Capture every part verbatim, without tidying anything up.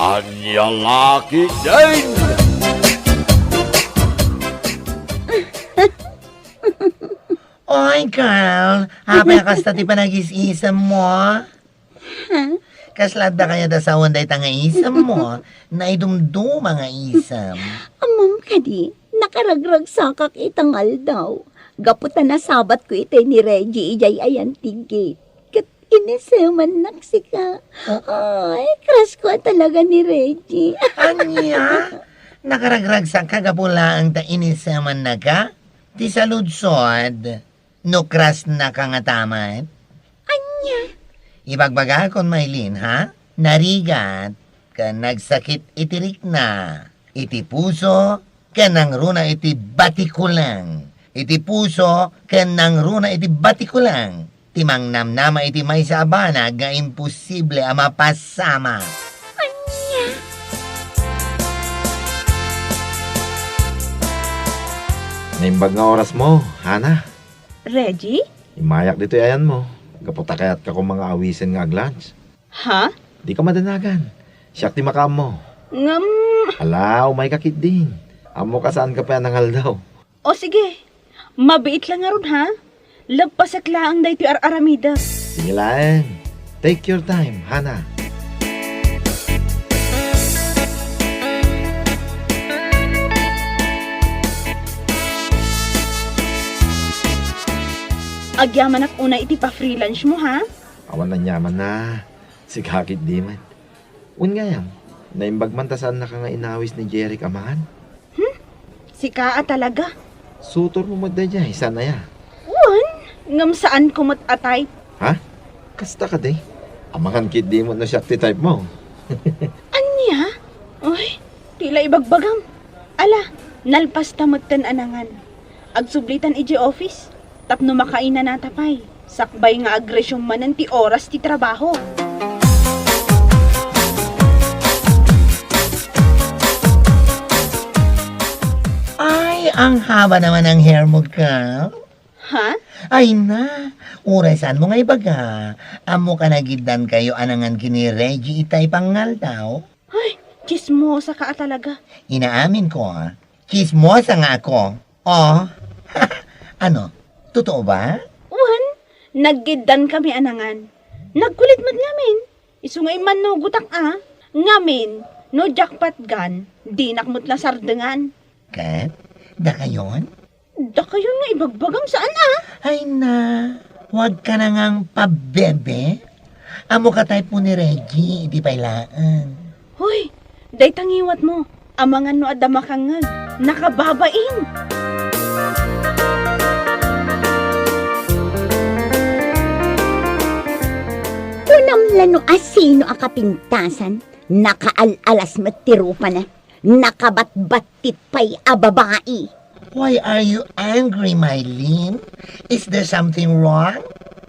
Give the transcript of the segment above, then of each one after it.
Ania la ketdin? Oy, girl, apay a kasta ti panagis-isemmo? Ha? Kasla adda kayat a sawen dayta nga isemmo? Naidumduma nga isem. Ammom kadi, nakaragragsakak ita nga aldaw. Gapu ta nasabatko itay ni Reggie idiay ayan ti gate. Ket inisemannak sika. Ah. Ay, crush ko a talaga ni Reggie. Ania? Nakaragragsakka gapu laeng ta inisemannaka? Ti saludsod, no crush naka ngata met? Ania? Ibagbagakon, Maylin, ha? Narigat, ken nagsakit iti rikna, iti puso, ken nangruna iti batikulang. Iti puso, ken nangruna iti batikulang. Ti mangnamnama iti maysa a banag nga imposible a mapasamak. Ania? Naimbag nga orasmo, Hana. Reggie? Immayak ditoy ayanmo. Gapu ta kayatka koma nga awisen nga ag-lunch. Ha? Dika madanagan. Siak ti makaammo. Ngem... Ala, umayka ketdin. Ammoka saanka pay a nangaldaw. O sige, mabiit la ngarud, ha? Leppasek laeng daytoy ar-aramidek. Sige laeng. Take your time, Hana. Agyamanak unay iti pa-freelance mo, ha? Awan aniamanna. Sika ketdi met. Wen gayam, naimbag man ta saannaka nga inawis ni Jeric a mangan? Hmm? Sika a talaga? Sutormo met daydiay, saan aya? Wen, ngem saanko met a type. Ha? Kasta kadi? Amangan ketdi met no siak ti typemo. Ania? Uy, ti la ibagbagam. Ala, nalpasta metten a nangan. Agsublitan idiay office. Tapno makainanata pay, sakbay nga ag-resume manen ti oras ti trabaho. Ay, ang haba naman ng hair mo, girl. Ha? Ay na, uray saanmo nga ibaga. Ammoka nagiddankayo a nangan ken ni Reggie itay pangaldaw? Ay, tsismosa ka a talaga. Inaamin ko, ah. Tsismosa nga ako. Oh. Ano? Totoo ba? Wen, nagiddan kami a nangan. Nagkulit met ngamin. Isu nga immannugotak a. Ngamin, no diak patgan, dinak met la sardengan. Ket, dakayon? Dakayon nga ibagbagam saan a? Ay na, huwag ka na ngang pabebe. Ammoka type mo ni Reggie, di pay laeng. Hoy, dayta ngiwatmo, amangan no adda makangngeg, nakababain! Kunam la no asino a kapintasan, nakaal-alas met ti rupana, nakabatbattit pay a babai. Why are you angry, Mylene? Is there something wrong?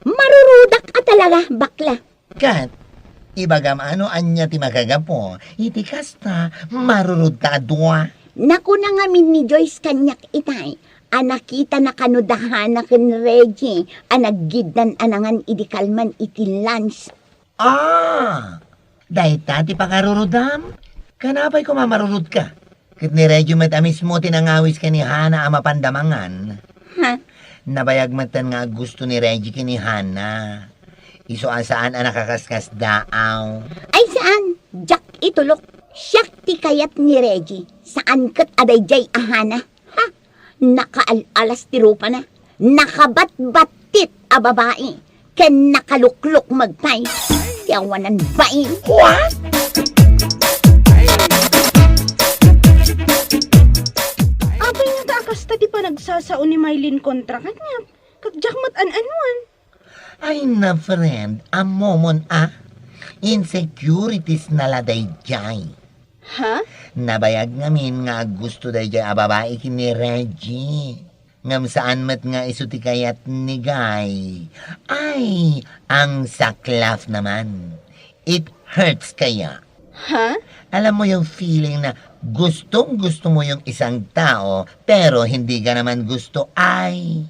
Marurudak a talaga, bakla. Ket, ibagam a no ania ti makagapu iti kasta, marurudta a dua. Nakuna ngamin ni Joyce kaniak itay, a nakitana kano da Hana ken Reggie a nagiddan a nangan idi kalman iti lunch. Ah! Dayta ti pangarurudam? Kanapay koma marurudka? Ket ni Reggie met a mismo ti nangawis ken ni Hana a mapanda mangan. Ha? Nabayag metten nga aggusto ni Reggie ken ni Hana. Isu a saan a nakaskasdaaw. Ay, saan? Diak itulok. Siak ti kayat ni Reggie. Saan ket a daydiay a Hana. Ha? Nakaal-alas ti rupana. Nakabatbattit a babai. Ken nakaluklukmeg pay. Ti awanan bain. What? Apay nga ta a kasta ti panagsasao ni Mylene kontra kaniak? Ket diak met an-anuan. Ay na, friend, ammomon a. Insecurities na la daydiay. Ha? Nabayag ngamin nga aggusto daydiay a babai ken ni Reggie. Ngem saan met nga isu ti kayat ni Guy. Ay, ang saklaf naman. It hurts kaya. Ha? Alam mo yung feeling na gustong-gusto mo yung isang tao, pero hindi ka naman gusto. Ay,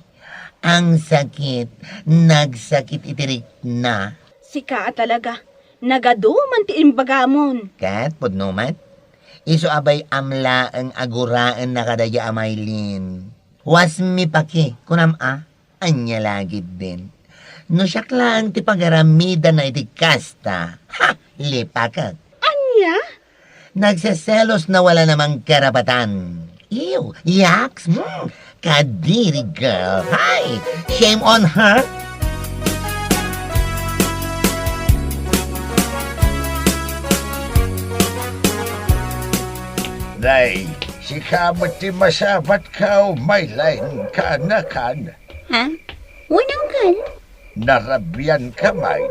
ang sakit. Nagsakit iti rikna. Sika a talaga. Nagadu man ti imbagamon. Ket pudno met, isu a bay-am laeng a guraenna kadaydi a Maylin. Wasmi paki, kunam a, ania la ketdin. No siak laeng ti pagaramidanna iti kasta, ha, lipakek. Ania? Nagseselos na wala namang karapatan. Ew, yaks, hmm, kadiri girl. Hay, shame on her. Nay, sika met ti masabatko, Maylin, kaanakan. Ha? Wen, Uncle? Narabianka met.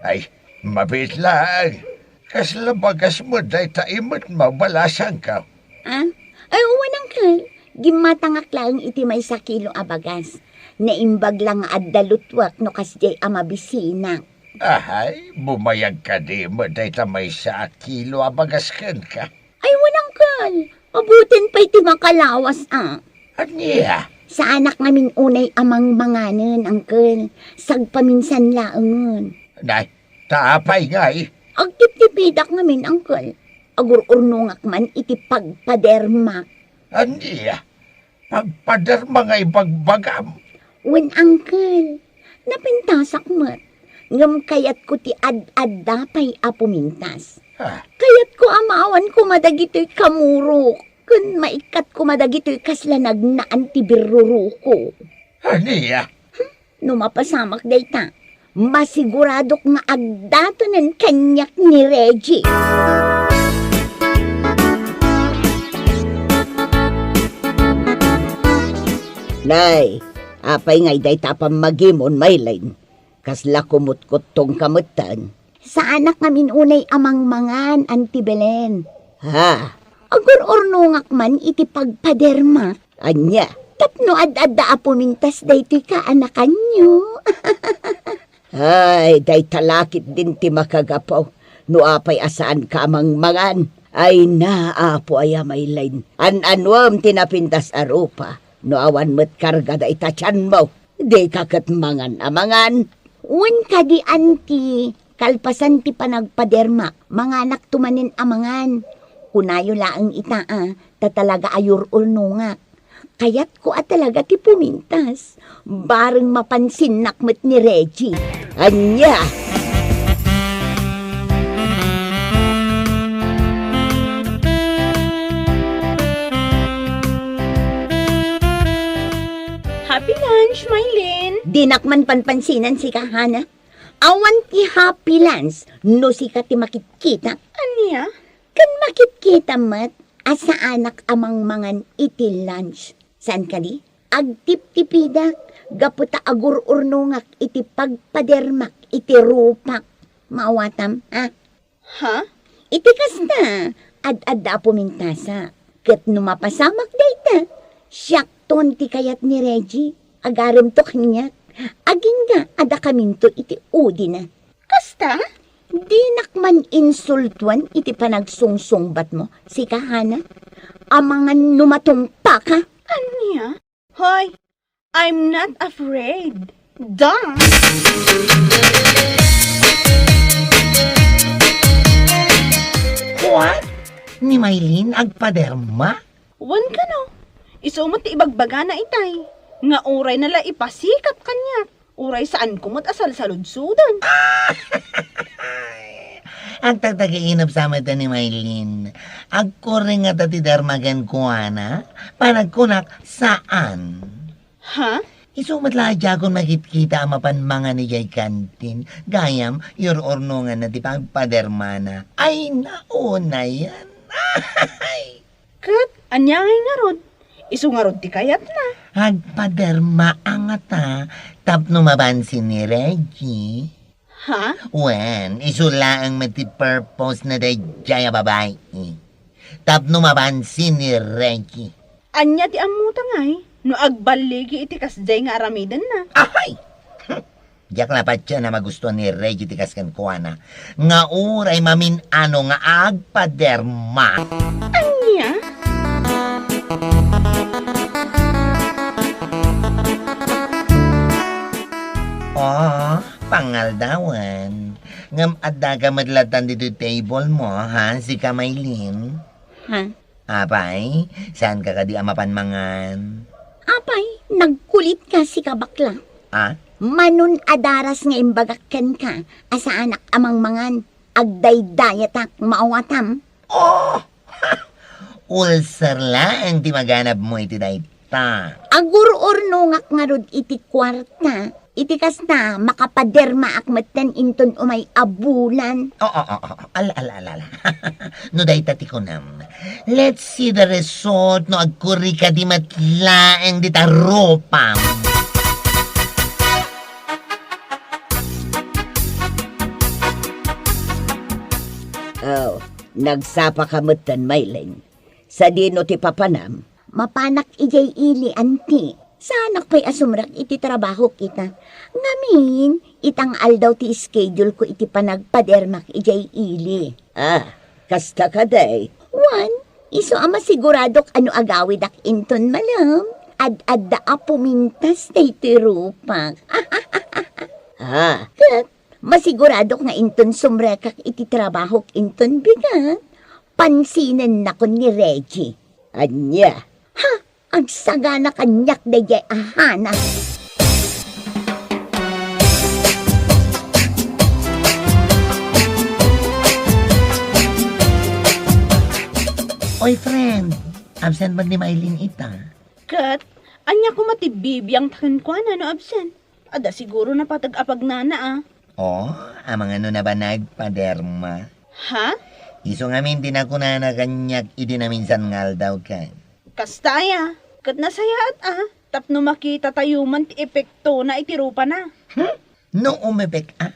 Ay, mabiit laeng. Kasla bagasmo dayta imet mo, balasangko. Ah? Ay, wen, Uncle. Gimmatangak laeng iti maysa kilo a bagas. Naimbag la nga adda lutuek no kasdiay a mabisinak. Ahay, bumayag kadi met dayta maysa a kilo a bagas kenka? Ay, wen, Uncle. Abutin pay ti makalawas, a. Ania? Saanak ngamin unay a mangmanganen, Uncle. Sagpaminsan laengen. Nay, ta apay ngay? Agtiptipidak ngamin, Uncle. Agur-urnongak man iti pagpadermak. Ania? Pagpaderma nga ibagbagam? Wen, Uncle. Napintasak met. Ngem kayatko ti ad-adda pay a pumintas. Ha? Kayatko a maawan koma dagitoy kamurok, ken maikkat koma dagitoy kasla nagnaan ti birruruko. Ania? No mapasamak dayta, masiguradok nga agdatonen kaniak ni Reggie. Nay, apay ngay dayta a pammagimon, Maylin? Kasla kumutkuttongka metten? Saanak ngamin unay a mangmangan, Auntie Belen. Ha? Agur-urnongak man iti pagpadermak. Ania? Tapno ad-adda a pumintas daytoy kaanakanyo. Ay, dayta la ketdin ti makagapu. No apay a saanka a mangmangan. Ay na, Apo aya, Maylin. An-anuem ti napintas a rupa. No awan met karga dayta tianmo. Dika ket mangan a mangan. Wen kadi, Auntie, kalpasan ti panagpadermak, manganakto manen a mangan. Kunayo laeng ita a, ta talaga a yur-urnongak. Kayatko a talaga ti pumintas. Bareng mapansinnak met ni Reggie. Ania? Happy lunch, Maylin. Dinak man panpansinan sika, Hana. Awan ti happy lunch no sika ti makitkita. Ania? Ken makitkita met a saanak a mangmangan iti lunch. Saan kadi? Agtiptipidak gapu ta agur-urnongak iti pagpadermak iti rupak. Maawatam, ha? Ha? Iti kasta, ad-adda a pumintasak. Ket no mapasamak dayta, siakton ti kayat ni Reggie. Agaremto kaniak. Agingga a dakaminto iti udina. Kasta? Dinak man insultuan iti panagsungsungbatmo, sika, Hana. Amangan no matumpaka. Ania? Hoy, I'm not afraid. Duh! What? Ni Maylin agpaderma? Wen kano, isu met ti ibagbagana itay, nga uray na la ipasikat kaniak, uray saanko met a salsaludsoden. Agtagtagiinep sa met ni Maylin. Agkureng ngata ti derma kenkuana, panagkunak saan. Ha? Isu met la a diakon makitkita a mapan mangan idiay kantin. Gayam, yur-urnonganna ti pagpadermana. Ay, nauna yan. Ay! Ket ania ngay ngarud? Isu ngarud ti kayatna. Agpaderma a ngata tapno mabansin ni Reggie. Ha? Wen, isu laeng met ti purpose na daydiay a babai. Tapno mabansin ni Reggie. Ania ti ammota ngay no agballigi iti kasdiay nga aramidenna? Ahay! Diak la patien a magustuan ni Reggie ti kas kenkuana, nga uray mamin-ano nga agpaderma. Ania? Oh, pangaldawan. Ngem addaka met latan ditoy table mo, ha, sika, Maylin? Ha? Apay, saanka kadi a mapan mangan? Apay, nagkulitka, sika, bakla. Ah? Manon a daras nga imbagak kenka a saanak a mangmangan. Agdaydayatak, maawatam. Oh! Ulcer laeng ti maganabmo iti dayta. Agur-urnongak ngarud iti kuarta. Iti kasta, makapadermaak metten inton umay a bulan. Oo, oo, oo. Ala, ala, ala, ala. No dayta ti kunam, let's see the result no agkurika di met laeng dita rupam. Oh, nagsapaka metten, Maylin. Sadino ti papanam? Mapanak idiay ili, anti. Saanak pay a sumrek iti trabahok ita. Ngamin, ita nga aldaw ti schedule ko iti panagpadermak idiay ili. Ah, kasta kadi? Wen, isu a masiguradok a no agawidak inton malem, ad-adda a pumintas daytoy rupak. Ah, ket masiguradok nga inton sumrekak iti trabahok inton bigat, pansinennakon ni Reggie. Ania? Ha? Agsagana kaniak daydiay a hana. Oy, friend, absent man ni Maylin ita? Ket, ania koma ti bibiangta kenkuana no absent? Adda siguro napateg a pagnana, a. Oh, amangan no nabanag, Paderma. Ha? Isu ngamin ti nakunana kaniak idi naminsan nga aldaw ken. Kasta aya, ket nasayaat a, tapno makitatayo man ti epektona iti rupana. Hmm? No umepek a?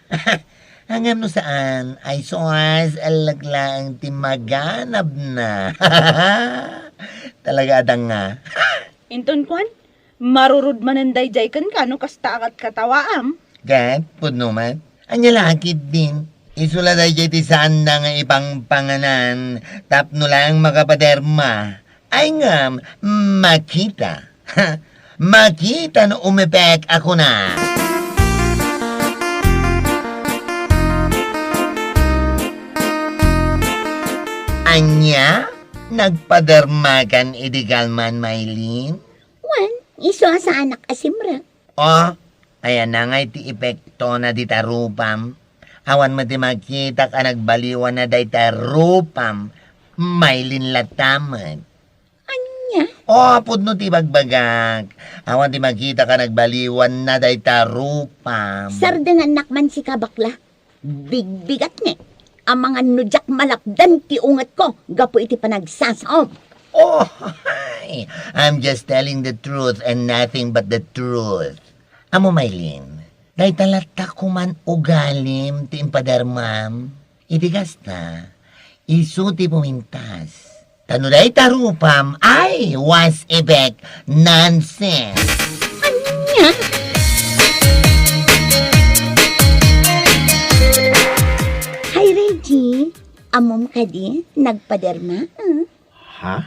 Ngem no saan, ay suas, allag laeng ti maganabna. Talaga adda nga. Inton kuan, marurod manen daydiay kenka no kasta a katkatawaam. Ket, pudno met. Ania la ketdin? Isu la daydiay ti saanna nga ipangpanganan tapno laeng makapaderma. Ay ngem, makita. Makita no umepek a kuna. Ania? Nagpadermakan idi kalman, Maylin? Wen, isu a saanak a simrek. Oh, ayanna ngay ti epektona dita rupam? Awan met ti makitak a nagbaliwanna dayta rupam, Maylin latta met. Ania? Oh, pudno ti bagbagak. Awan ti makitak a nagbaliwanna dayta rupam. Sardengannak man sika, bakla. Bigbigat ni. Amangan no diak malapdan ti ungetko gapu iti panagsasaom. Oh, hi. I'm just telling the truth and nothing but the truth. Amo, Maylin, dayta latta koman ugalim ti impadermam. Iti kasta, isu ti pumintas. Ta no dayta rupam, ay, was effect, nonsense. Ania? Hi, Reggie. Ammom kadi, nagpaderma, ah? Ha?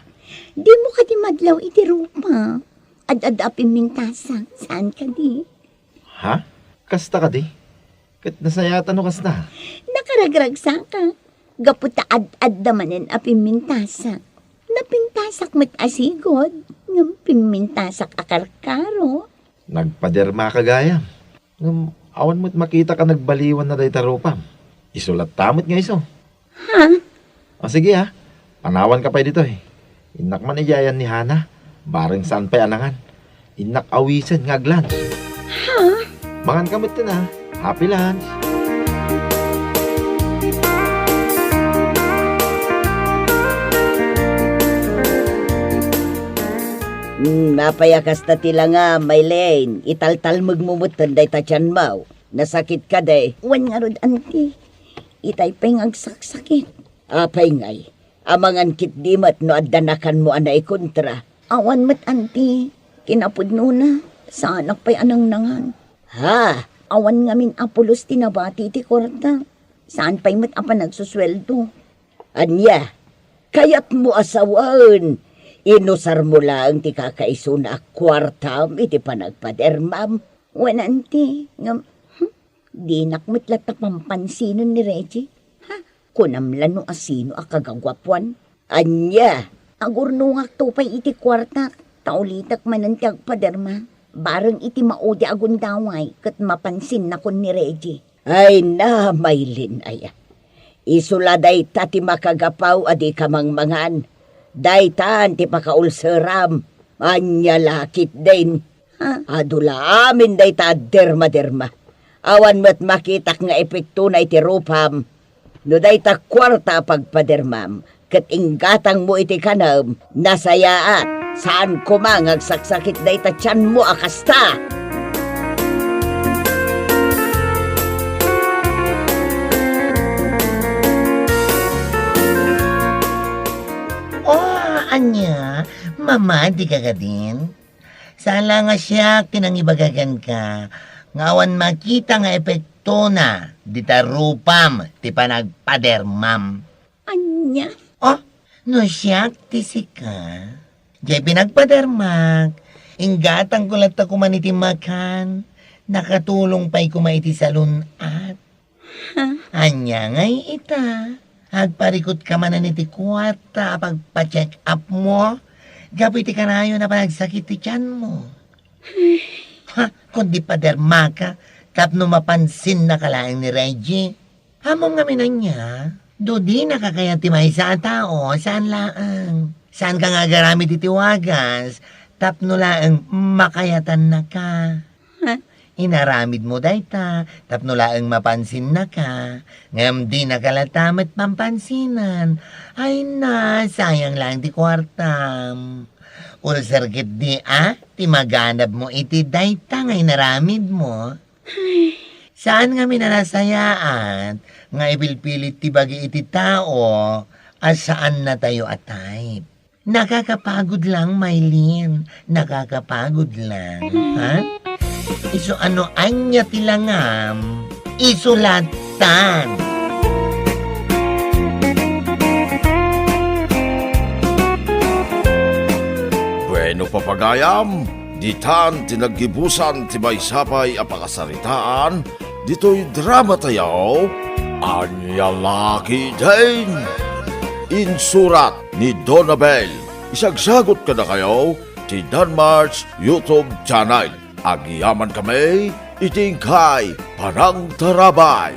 Dimo kadi madlaw iti rupa. Ad-adda a pimmintasak, saan kadi? Ha? Kasta kadi? Ket nasayaat no kasta? Nakaragragsaka. Gapu ta ad-adda manen a pimmintasak. Napintasak met a sigud, ngem pimmintasak a karkaro. Nagpadermaka gayam. Ngem awan met makitak a nagbaliwanna dayta rupam. Isu latta met nga isu. Ha? O, sige, ha. Panawanka pay ditoy. Innak man idiay ayan ni Hana. Bareng saan pay a nangan. Innak awisen nga ag-lunch. Ha? Manganka metten, ha. Happy lunch. Hmm, apay a kasta ti langam, Maylin? Italtalmegmo metten dayta tianmo. Nasakit kadi? Wen ngarud, anti. Itay pay nga agsaksakit. Apay ngay, amangan ketdi met no adda nakanmo a naikontra? Awan met, anti. Kinapudnona, saanak pay a nangnangan. Ha? Awan ngamin a pulos ti nabati iti kuarta. Saan pay met a panagsusueldo. Ania? Kayatmo a sawen, inusarmo laeng ti kakaisuna a kuartam iti panagpadermam? Wen, anti, ngem, hmm, Dinak met latta pampansinen ni Reggie. Ha? Kunam la no asino a kagaguapuan. Ania? Agurnongakto pay iti kuartak, ta ulitek manen ti agpaderma. Bareng iti maudi a gundaway ket mapansinnakon ni Reggie. Ay na, Maylin aya. Isu la dayta ti makagapaw a dika mangmangan. Daytan ti pakaulseram. Ania la ketdin? Ha? Adu la amin dayta a dermaderma. Awan met makitak nga epektona iti rupam. No dayta kuarta a pagpadermam ket inggatangmo iti kanem, nasayaat. Saan koma nga agsaksakit dayta tianmo a kasta. Oh, ania? Mamati ka kadin? Saan la nga siak ti nangibaga kenka nga awan makita nga epektona dita rupam ti panagpadermam. Ania? Oh, no siak ti sika, diay pinagpadermak, inggatangko latta koma iti makan, nakatulong pay koma iti salun-at. Ha? Ania ngay ita? Agparikutka manen iti kuarta a pagpa-check-up mo gapu iti kanayon a panagsakit ti tianmo. Ha? Kundi padermaka tapno mapansinnaka laeng ni Reggie. Ammom ngamin ania? No dinaka kayat ti maysa a tao, saan laeng. Saanka nga agaramid iti wagas tapno laeng makayatannaka. Ha? Inaramidmo dayta tapno laeng mapansinnaka, ngem dinaka latta met mampansinan. Ay na, sayang laeng ti kuartam. Ulser ketdi a ti maganabmo iti dayta nga inaramidmo. Ay. Saan ngamin a nasayaat nga ipilpilit ti bagi iti tao a saannatayo a type. Nakakapagod lang, Maylin. Nakakapagod lang. Ha? Isu ano ania ti langam? Isu lattan. Bueno, papagayam, ditan ti naggibusan ti maysa pay a pakasaritaan ditoy dramatayo, Ania la ketdin? Insurat ni Donabel. Isagsagut kadakayo ti Danmar's YouTube channel. Agyamankami iti inkay panangtarabay.